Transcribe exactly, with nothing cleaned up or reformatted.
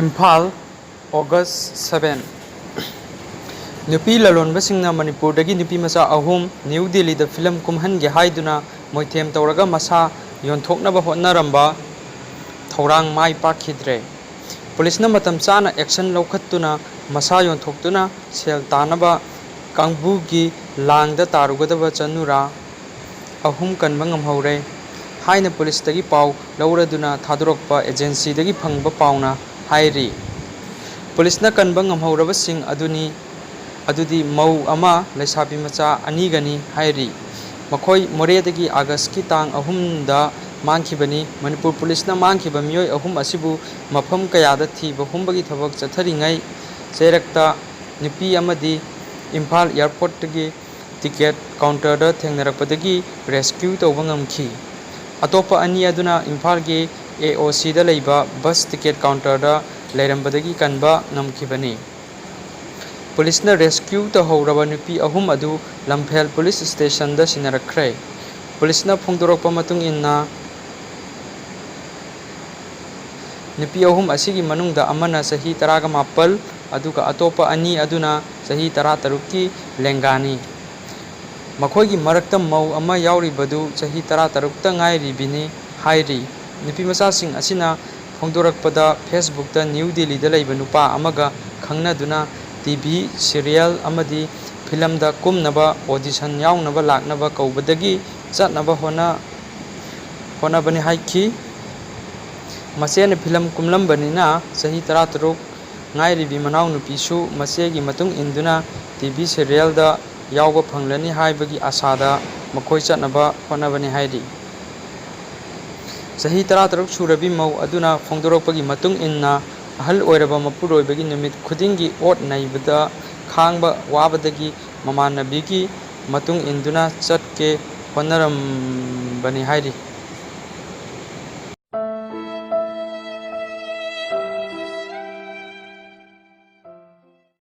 Imphal, August seven꯫ ꯅꯨꯄꯤ ꯂꯂꯣꯟꯕꯁꯤꯡꯅ ꯃꯅꯤꯄꯨꯔꯗꯒꯤ ꯅꯨꯄꯤ ꯃꯆꯥ ꯑꯍꯨꯝ ꯅ꯭ꯌꯨ ꯗꯤꯜꯂꯤꯗ ꯐꯤꯂꯝ ꯀꯨꯝꯍꯟꯒꯦ ꯍꯥꯏꯗꯨꯅ ꯃꯣꯏꯊꯦꯝ ꯇꯧꯔꯒ ꯃꯁꯥ ꯌꯣꯟꯊꯣꯛꯅꯕ ꯍꯣꯠꯅꯔꯝꯕ ꯊꯧꯔꯥꯡ ꯃꯥꯏ ꯄꯥꯛꯈꯤꯗ꯭ꯔꯦ꯫ ꯄꯨꯂꯤꯁꯅ ꯃꯇꯝ ꯆꯥꯅ action ꯂꯧꯈꯠꯇꯨꯅ ꯃꯁꯥ ꯌꯣꯟꯊꯣꯛꯇꯨꯅ ꯁꯦꯜ ꯇꯥꯅꯕ ꯀꯥꯡꯕꯨꯒꯤ ꯂꯥꯡꯗ ꯇꯥꯔꯨꯒꯗꯕ ꯆꯅꯨꯔꯥ ꯑꯍꯨꯝ ꯀꯟꯕ ꯉꯝꯍꯧꯔꯦ ꯍꯥꯏꯅ ꯄꯨꯂꯤꯁꯇꯒꯤ ꯄꯥꯎ ꯂꯧꯔꯗꯨꯅ ꯊꯥꯗꯣꯔꯛꯄ agencyꯗꯒꯤ ꯐꯪꯕ ꯄꯥꯎꯅ ꯍꯥꯏꯔꯤ꯫ ꯄꯨꯂꯤꯁꯅ ꯀꯟꯕ ꯉꯝꯍꯧꯔꯕꯁꯤꯡ ꯑꯗꯨꯅꯤ, ꯑꯗꯨꯗꯤ ꯃꯧ ꯑꯃ, ꯂꯩꯁꯥꯕꯤ ꯃꯆꯥ ꯑꯅꯤꯒꯅꯤ ꯍꯥꯏꯔꯤ꯫ ꯃꯈꯣꯏ ꯃꯣꯔꯦꯗꯒꯤ Augustꯀꯤ ꯇꯥꯡ ꯑꯍꯨꯝꯗ ꯃꯥꯡꯈꯤꯕꯅꯤ꯫ ꯃꯅꯤꯄꯨꯔ ꯄꯨꯂꯤꯁꯅ ꯃꯥꯡꯈꯤꯕ ꯃꯤꯑꯣꯏ ꯑꯍꯨꯝ ꯑꯁꯤꯕꯨ ꯃꯐꯝ ꯀꯌꯥꯗ ꯊꯤꯕ ꯍꯨꯝꯕꯒꯤ ꯊꯕꯛ ꯆꯠꯊꯔꯤꯉꯩ, ꯆꯩꯔꯛꯇ ꯅꯨꯄꯤ ꯑꯃꯗꯤ ꯏꯝꯐꯥꯜ airportꯀꯤ ticket counterꯗ ꯊꯦꯡꯅꯔꯛꯄꯗꯒꯤ rescue ꯇꯧꯕ ꯉꯝꯈꯤ꯫ ꯑꯇꯣꯞꯄ ꯑꯅꯤ ꯑꯗꯨꯅ ꯏꯝꯐꯥꯜꯒꯤ AOCꯗ ꯂꯩꯕ bus ticket counterꯗ ꯂꯩꯔꯝꯕꯗꯒꯤ ꯀꯟꯕ ꯉꯝꯈꯤꯕꯅꯤ꯫ ꯄꯨꯂꯤꯁꯅ rescue ꯇꯧꯍꯧꯔꯕ ꯅꯨꯄꯤ ꯑꯍꯨꯝ ꯑꯗꯨ ꯂꯝꯐꯦꯜ ꯄꯨꯂꯤꯁ stationꯗ ꯁꯤꯟꯅꯔꯛꯈ꯭ꯔꯦ꯫ ꯄꯨꯂꯤꯁꯅ ꯐꯣꯡꯗꯣꯔꯛꯄ ꯃꯇꯨꯡ ꯏꯟꯅ, ꯅꯨꯄꯤ ꯑꯍꯨꯝ ꯑꯁꯤꯒꯤ ꯃꯅꯨꯡꯗ ꯑꯃꯅ ꯆꯍꯤ ꯇꯔꯥꯒ ꯃꯥꯄꯜ, ꯑꯗꯨꯒ ꯑꯇꯣꯞꯄ ꯑꯅꯤ ꯑꯗꯨꯅ ꯆꯍꯤ ꯇꯔꯥꯇꯔꯨꯛꯀꯤ ꯂꯦꯡꯒꯥꯅꯤ꯫ ꯃꯈꯣꯏꯒꯤ ꯃꯔꯛꯇ ꯃꯧ ꯑꯃ ꯌꯥꯎꯔꯤꯕꯗꯨ ꯆꯍꯤ ꯇꯔꯥꯇꯔꯨꯛꯇ ꯉꯥꯏꯔꯤꯕꯤꯅꯤ ꯍꯥꯏꯔꯤ꯫ ꯅꯨꯄꯤꯃꯆꯥꯁꯤꯡ ꯑꯁꯤꯅ ꯐꯣꯡꯗꯣꯔꯛꯄꯗ Facebookꯇ ꯅ꯭ꯌꯨ ꯗꯤꯜꯂꯤꯗ ꯂꯩꯕ ꯅꯨꯄꯥ ꯑꯃꯒ ꯈꯪꯅꯗꯨꯅ TV serial ꯑꯃꯗꯤ ꯐꯤꯂꯝꯗ ꯀꯨꯝꯅꯕ audition ꯌꯥꯎꯅꯕ ꯂꯥꯛꯅꯕ ꯀꯧꯕꯗꯒꯤ ꯆꯠꯅꯕ ꯍꯣꯠꯅ-, ꯍꯣꯠꯅꯕꯅꯤ ꯍꯥꯏꯈꯤ꯫ ꯃꯆꯦꯅ ꯐꯤꯂꯝ ꯀꯨꯝꯂꯝꯕꯅꯤꯅ ꯆꯍꯤ ꯇꯔꯥꯇꯔꯨꯛ ꯉꯥꯏꯔꯤꯕꯤ ꯃꯅꯥꯎꯅꯨꯄꯤꯁꯨ ꯃꯆꯦꯒꯤ ꯃꯇꯨꯡ ꯏꯟꯗꯨꯅ TV serialꯗ ꯌꯥꯎꯕ ꯐꯪꯂꯅꯤ ꯍꯥꯏꯕꯒꯤ ꯑꯁꯥꯗ ꯃꯈꯣꯏ ꯆꯠꯅꯕ ꯍꯣꯠꯅꯕꯅꯤ ꯍꯥꯏꯔꯤ꯫ ꯆꯍꯤ ꯇꯔꯥꯇꯔꯨꯛ ꯁꯨꯔꯕꯤ ꯃꯧ ꯑꯗꯨꯅ ꯐꯣꯡꯗꯣꯔꯛꯄꯒꯤ ꯃꯇꯨꯡ ꯏꯟꯅ, ꯑꯍꯜ ꯑꯣꯏꯔꯕ ꯃꯄꯨꯔꯣꯏꯕꯒꯤ ꯅꯨꯃꯤꯠ ꯈꯨꯗꯤꯡꯒꯤ ꯑꯣꯠ ꯅꯩꯕꯗ ꯈꯥꯡꯕ ꯋꯥꯕꯗꯒꯤ ꯃꯃꯥꯟꯅꯕꯤꯒꯤ ꯃꯇꯨꯡ ꯏꯟꯗꯨꯅ ꯆꯠꯀꯦ ꯍꯣꯠꯅꯔꯝꯕꯅꯤ ꯍꯥꯏꯔꯤ꯫